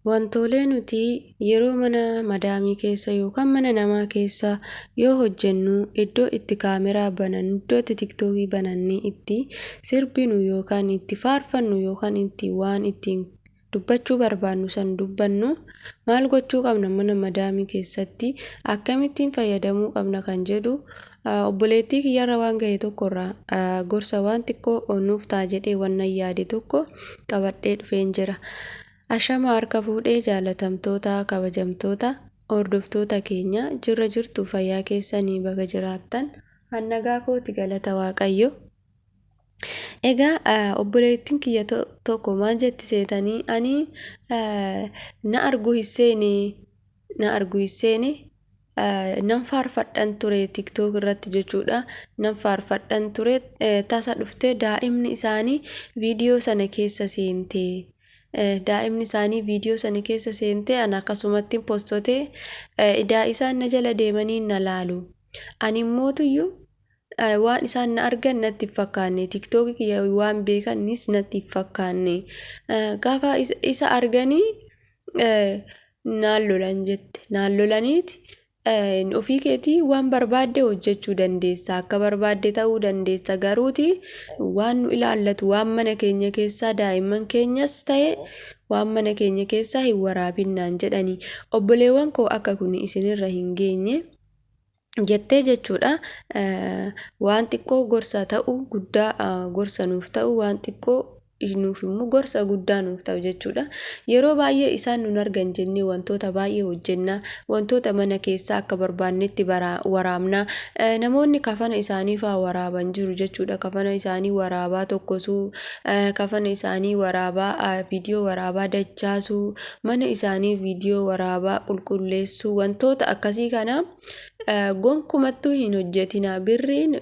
Wantoolee nuti yeroo mana madaamii keessa yookaan mana namaa keessa yoo hojjennu iddoo itti kaameraa banannu, iddoo itti tiktookii banannee itti sirbinu yookaan itti faarfannu yookaan itti waan ittiin dubbachuu barbaannu san dubbannu maal gochuu qabna, mana madaamii keessatti akkamittiin fayyadamuu qabna kan jedhu obboleettii kiyyarra waan gahe tokkorraa gorsa waan xiqqoo nuuf ta'a jedhee wannan yaade tokko qabadhee dhufeen jira. Ashama harka fuudhee, jaalatamtoota, kabajamtoota hordoftoota keenya, jirra jirtu? Fayyaa keessanii? Baga jiraattan. Hannagaa kooti, galata Waaqayyo. Egaa obboleettiin kiyya tokko maal jetti seetanii? Ani na argu hisseeni, na argu hisseeni, nan faarfadhan ture TikTok irratti jechuudha. Nan faarfadhan ture, tasa dhuftee daa'imni isaanii viidiyoo sana keessa seente. Daa'imni isaanii viidiyoo sana keessa seentee, ana akkasumatti postotee isaan na jala deemanii na laalu. Ani immootuyyuu waan isaan na argan natti hin fakkaanne, TikTokii kiyya waan beekanis natti hin fakkaanne. Gaafa isa arganii naan lolan jette. Naan lolaniiti, ofii keetii waan barbaadde hojjechuu dandeessa, akka barbaadde ta'uu dandeessa, garuuti waan nu ilaallatu, waan mana keenya keessaa, daa'imman keenyas ta'e, waan mana keenya keessaa hin waraabinnaan jedhanii. Obboleewwan koo, akka kun isinirra hin geenye jettee jechuudha. Waan xiqqoo gorsa ta'u, guddaa gorsa nuuf ta'u, waan xiqqoo nuuf immoo gorsa guddaa nuuf ta'u jechuudha. Yeroo baay'ee isaan nun argan jennee wantoota baay'ee hojjenna. Wantoota mana keessaa akka barbaannetti waraabna. Namoonni kafana isaanii fa'aa waraaban jiru jechuudha. Kafana isaanii waraabaa tokkosuu, kafana isaanii waraabaa, viidiyoo waraabaa dachaasuu, mana isaanii viidiyoo waraabaa qulqulleessuu, wantoota akkasii kana gonkumattuu hin hojjetina. Birriin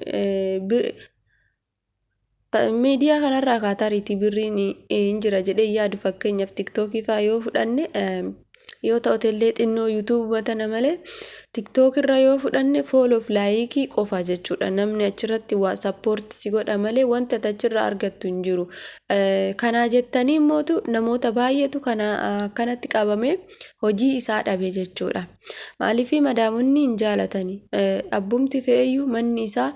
miidiyaa kanarraa kaatariitii birriin hin jira jedhee yaadu. Fakkeenyaaf TikTokii fa'aa yoo fudhanne, yoo ta'utellee xinnoo YouTubeuma tana malee, TikTok irra yoo fudhanne follow fi likeii qofa jechuudha. Namni achirratti waa support si godha malee wanta ati achirraa argattu hin jiru. Kanaa jettanii immootu namoota baay'eetu kana akkanatti qabamee hojii isaa dhabe jechuudha. Maaliif? Madaamonni hin jaalatani. Abbumti fe'eyyuu manni isaa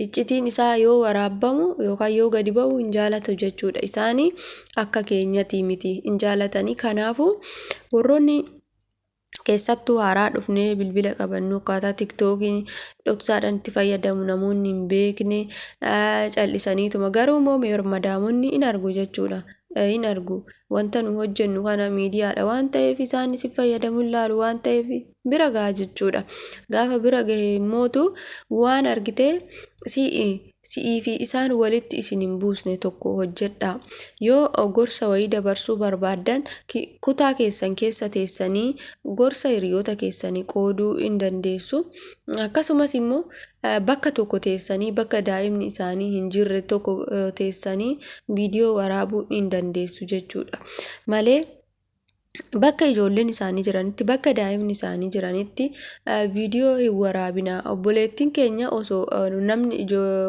iccitiin isaa yoo waraabbamu yookaan yoo gadi ba'u hin jaalatu jechuudha. Isaanii akka keenyati miti, hin jaalatanii. Kanaafuu warroonni keessattuu haaraa dhufnee bilbila qabannu, akkaataa TikTokiin dhoksaadhaan itti fayyadamu namoonni hin beekne cal'isaniituma, garuu immoo madaamonni hin argu jechuudha. Hin argu wanta nu hojjennu kana. Miidiyaadha waan ta'eef, isaanis fayyadamu, hin laalu waan ta'eef, bira gaha jechuudha. Gaafa bira gahe immootu waan argitee si'i si'ii fi isaan walitti isin hin buusne tokko hojjedha. Yoo gorsa wayii dabarsuu barbaaddan, kutaa keessan keessa teessanii gorsa hiriyoota keessanii qooduu hin dandeessu. Akkasumas immoo bakka tokko teessanii, bakka daa'imni isaanii hin jirre tokko teessanii viidiyoo waraabuu hin dandeessu jechuudha. Malee bakka ijoolleen isaanii jiranitti, bakka daa'imni isaanii jiranitti viidiyoo hin waraabina. Obboleettiin keenya osoo namni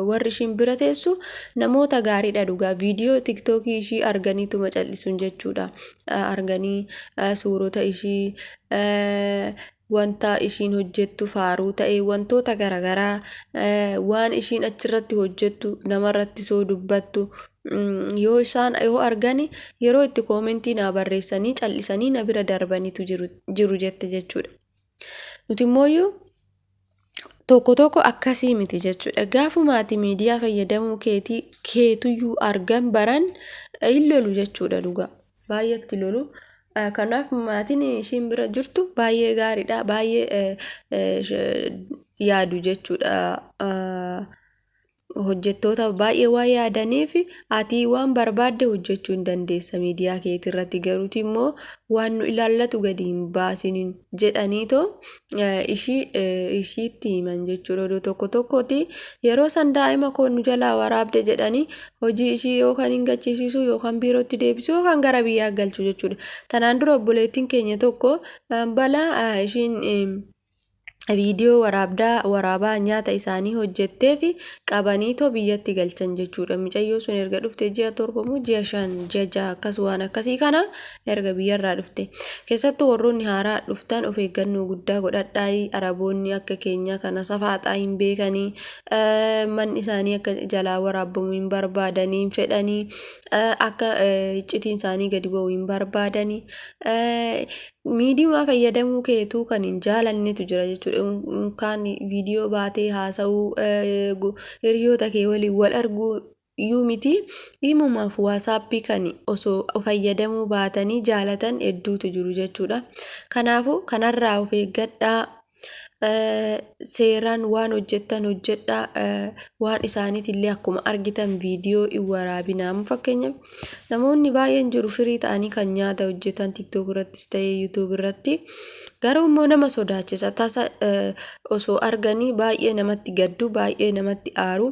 warri ishiin bira teessu namoota gaariidha dhugaa. Viidiyoo TikTokii ishii arganiituma cal'isuun jechuudha. Arganii suurota ishii, wanta ishiin hojjettu, faaruu ta'e, wantoota garaagaraa waan ishiin achirratti hojjettu, namarratti soo dubbattu yoo isaan yoo argani, yeroo itti commentii naa barreessanii cal'isanii na bira darbanitu jiru jette jechuudha. Nuti immooyyuu tokko tokko akkasii miti jechuudha. Gaafumaati miidiyaa fayyadamuu keetii keetuyyuu argan baran hin lolu jechuudha dhugaa. Baay'eetti lolu. Kanaaf maatiin ishiin bira jirtu baay'ee gaariidha. Baay'ee yaadu jechuudha. Hojjettoota baay'ee waan yaadaniif, ati waan barbaadde hojjechuu hin dandeessa miidiyaa keetii irratti, garuuti immoo waan nu ilaallatu gadi hin baasinin jedhaniitoo ishii ishiitti himan jechuudha. Odoo tokko tokkooti yeroo san daa'ima koo nu jalaa waraabde jedhanii hojii ishii yookaan hin gachisiisu, yookaan biirootti deebisu, yookaan gara biyyaa galchu jechuudha. Tanaan dura obboleettiin keenya tokko balaa ishiin Viidiyoo waraabdaa waraabaa nyaata isaanii hojjetteefi qabaniitoo biyyatti galchan jechuudha. Micayyoo sun erga dhufte ji'a 7 moo ji'a 5, ji'a 6 akkas waan akkasii kana erga biyyarraa dhufte. Keessattuu warroonni haaraa dhuftan of eeggannoo guddaa godhadhaa. Araboonni akka keenyaa kana safaaxaa hin beekanii, manni isaanii akka jalaa waraabbamu hin barbaadanii, hin fedhanii, akka iccitiin isaanii gadi ba'u hin barbaadanii. Miidiyaa fayyadamuu keetuu kan hin jaalannetu jira jechuudha. Kaan viidiyoo baatee haasa'uu, hiriyoota kee waliin wal arguu iyyuu miti, himumaaf WhatsAppii kan osoo fayyadamuu baatanii jaalatan hedduutu jiru jechuudha. Kanaafuu kanarraa of eeggadhaa. Seeraan waan hojjettan hojjedhaa. Waan isaaniitillee akkuma argitan viidiyoo hin waraabinaa. Fakkeenyaaf, namoonni baay'een jiru firii ta'anii kan nyaata hojjetan, TikTok irrattis ta'ee YouTube irratti. Garuu immoo nama sodaachisa. Tasa osoo arganii baay'ee namatti gaddu, baay'ee namatti aaru.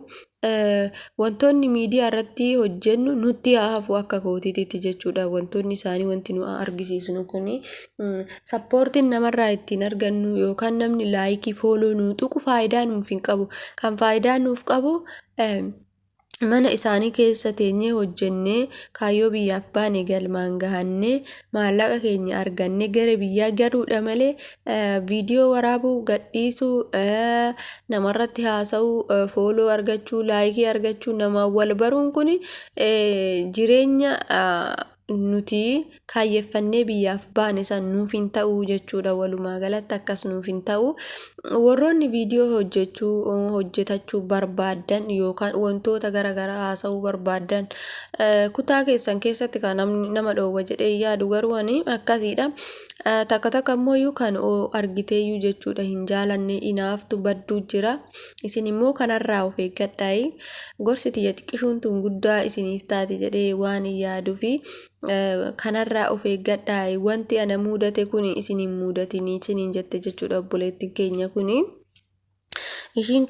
Wantoonni miidiyaa irratti hojjennu nutti haa hafu akka kootiitti jechuudha. Wantoonni isaanii, wanti nu argisiisnu kuni, supportiin namarraa ittiin argannu yookaan namni like, follow nu tuqu faayidaa nuuf hin qabu. Kan faayidaa nuuf qabu mana isaanii keessa teenyee hojjennee, kaayyoo biyyaaf baane galmaan gahannee, maallaqa keenya argannee gara biyyaa galuudha malee, viidiyoo waraabuu, gadhiisuu, namarratti haasa'uu, follow argachuu, like argachuu, namaan wal baruun kun jireenya nuti kaayyeffannee biyyaaf baane san nuuf hin ta'u jechuudha. Walumaa galatti akkas nuuf hin ta'u. Warroonni viidiyoo hojjechuu, hojjetachuu barbaaddan yookaan wantoota garaagaraa haasa'uu barbaaddan, kutaa keessan keessatti kan namni nama dhoowwa jedhee yaadu, garuu ani akkasiidha. Takka takka immoo kan argiteeyyuu jechuudha hin jaalanne, inaaftu badduu jira. Isin immoo kanarraa of eeggadhaayi. Gorsi tiyya xiqqishuun tun guddaa isiniif taati jedhee waan hin yaaduufi kanarraa of eeggadhaayi. Wanti ana mudate kun isin hin mudatinii isiniin jette jechuudha obboleettiin keenya kuni. Ishiin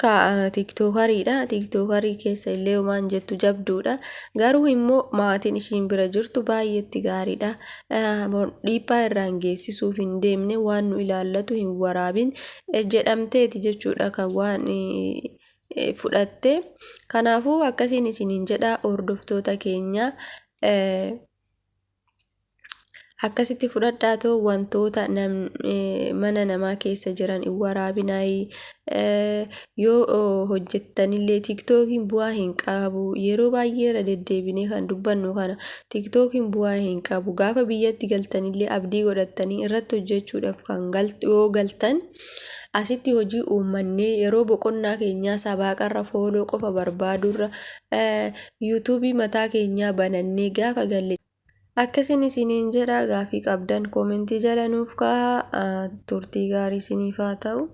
TikTokeriidha. TikTokerii keessa illee homaan jettu, jabduudha. Garuu immoo maatiin ishiin bira jirtu baay'eetti gaariidha. Dhiibbaa irraan geessisuuf hin deemne, waan nu ilaallatu hin waraabin jedhamteeti jechuudha kan waan fudhatte. Kanaafuu akkasiin isiniin jedha, hordoftoota keenya. Akkasitti fudhadhaa too, wantoota mana namaa keessa jiran hin waraabinaayi. Yoo hojjettanillee TikTokiin bu'aa hin qabu. Yeroo baay'ee irra deddeebinee kan dubbannu kana, TikTokiin bu'aa hin qabu. Gaafa biyyatti galtanillee abdii godhattanii irratti hojjechuudhaaf kan yoo galtan, asitti hojii uummannee yeroo boqonnaa keenyaa sabaaqarra follow qofa barbaadurra YouTubeii mataa keenyaa banannee gaafa galle. Akkasin isiniin jedha. Gaafii qabdan commentii jala nuuf kaa'aa. Turtii gaarii isiniif haa ta'u.